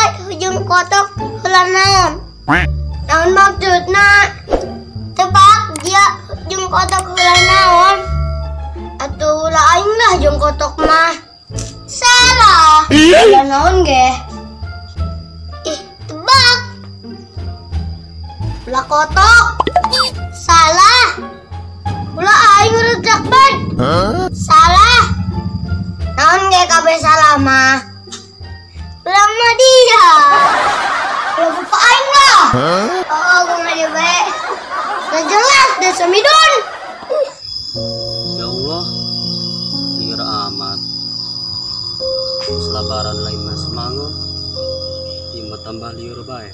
Dia jeung kotok heula naon? Naon maksudna? Tebak dia jeung kotok heula naon? Atuh heula aing lah jeung kotok mah. Salah. Heula naon ge? Ih, tebak. Heula kotok. Salah. Heula aing rejak ban. Salah. Naon ge kabeh salah mah? Heula mah dia. Heula bapak aing lah. Oh, gua mah dia bae. Udah jelas deh semidun. Ya Allah, liar amat. Selabaran lain mah semangat. Ieu mah tambah liur bae.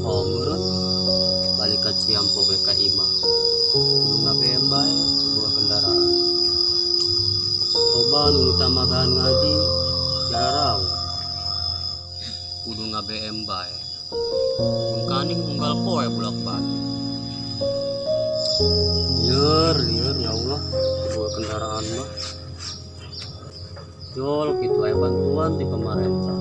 Oh, meureun balik ka Ciampo we ka imah. Kudu ngabeem bae sebuah kendaraan. Coba nu ditambahan ngaji jararau. Kudu ngabeem bae. Mungkaning unggal poe bolak-balik. Lieur, lieur ya Allah, sebuah kendaraan mah. Jol kitu aya bantuan ti pemerintah.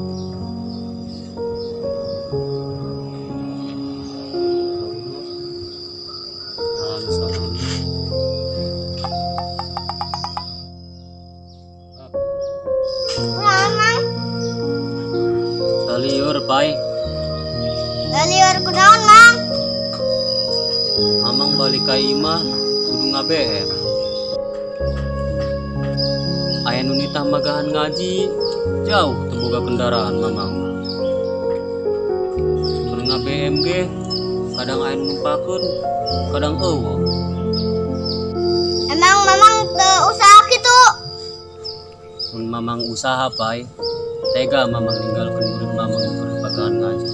Lieur pai. Lieur kunaon, Mang? Amang balik ka imah kudu ngabeem. Aya nu nitah magahan ngaji, jauh teu boga kendaraan mamang. Keur ngabeem ge kadang aya nu numpakeun, kadang eueuh. Emang mamang teu usaha kitu? Mun mamang usaha pai, tega mamang ninggalkeun murid mamang nu keur pagahan ngaji.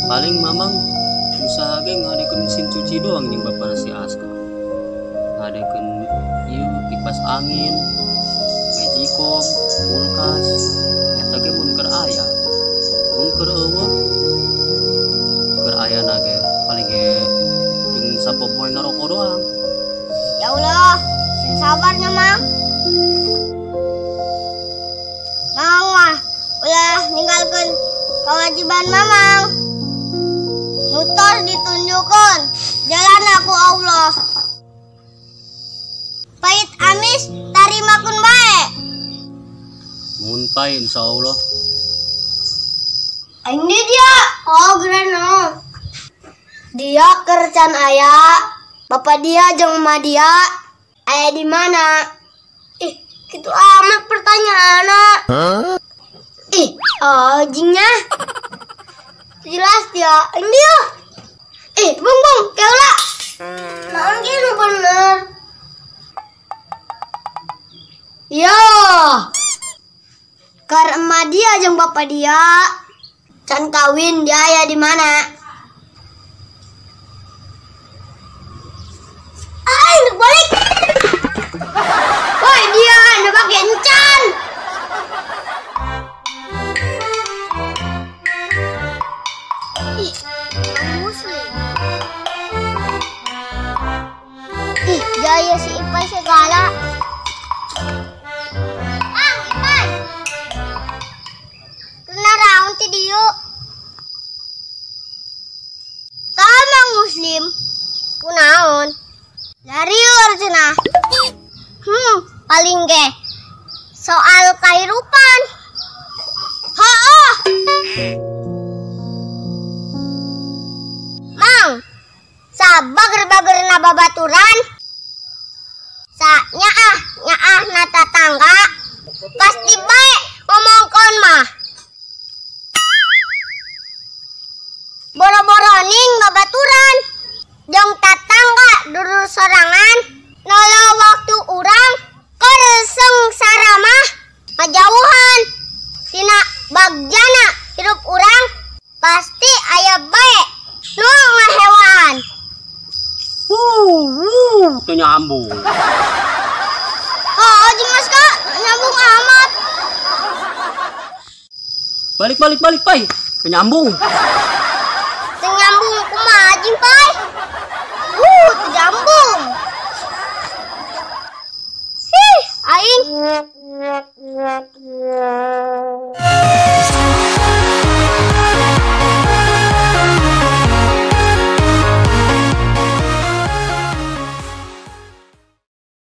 Paling mamang usaha ge ngadekeun mesin cuci doang jeung bapana si Aska. Ngadekeun ieu kipas angin, magicom, kulkas, eta ge mun keur aya. Mun keur eueuh, keur ayana ge paling ge jeung sapopoe ngaroko doang. Ya Allah, sing sabarnya Mang. Mang mah ulah ninggalkeun kewajiban mamang. Mutor ditunjukkan jalan aku Allah. Pahit amis tarimakeun bae. Mun pai insyaallah. Aing di dia. Oh, gereno. Dia keur can aya. Bapak dia jeung emak dia aya di mana? Ih, kitu amat pertanyaanna. Ih, anjingnya. Jelas dia, ini dia. Ih, bung bung, keula. Naon ge nu bener? Yo. Kar emak dia jeung bapak dia can kawin dia aya di mana? Aing balik. Woi dia nebak encan. Ih, muslim. Ih, jaya si Ipai segala. Ang, Ipai. Kena raun ti dieu. Kamang muslim. Kunaon? Lariur cenah. Paling ge soal kahirupan. Hooh. Mang, sabager-bagerna babaturan. Sa nyaah, nyaahna tatangga. Pasti bae ngomongkeun mah. Boro-boro ning babaturan. Jeung tatangga dulur sorangan. Nolo waktu urang keur sengsara mah ngajauhan. Tina bagjana hirup urang pasti aya bae nu ngahewaan. Wuh, teu nyambung. Oh, jeung Mas Kak, nyambung amat. Balik balik balik, Pai. Teu nyambung. Teu nyambung kumaha jeung Pai? Teu nyambung. Hih, aing Ih.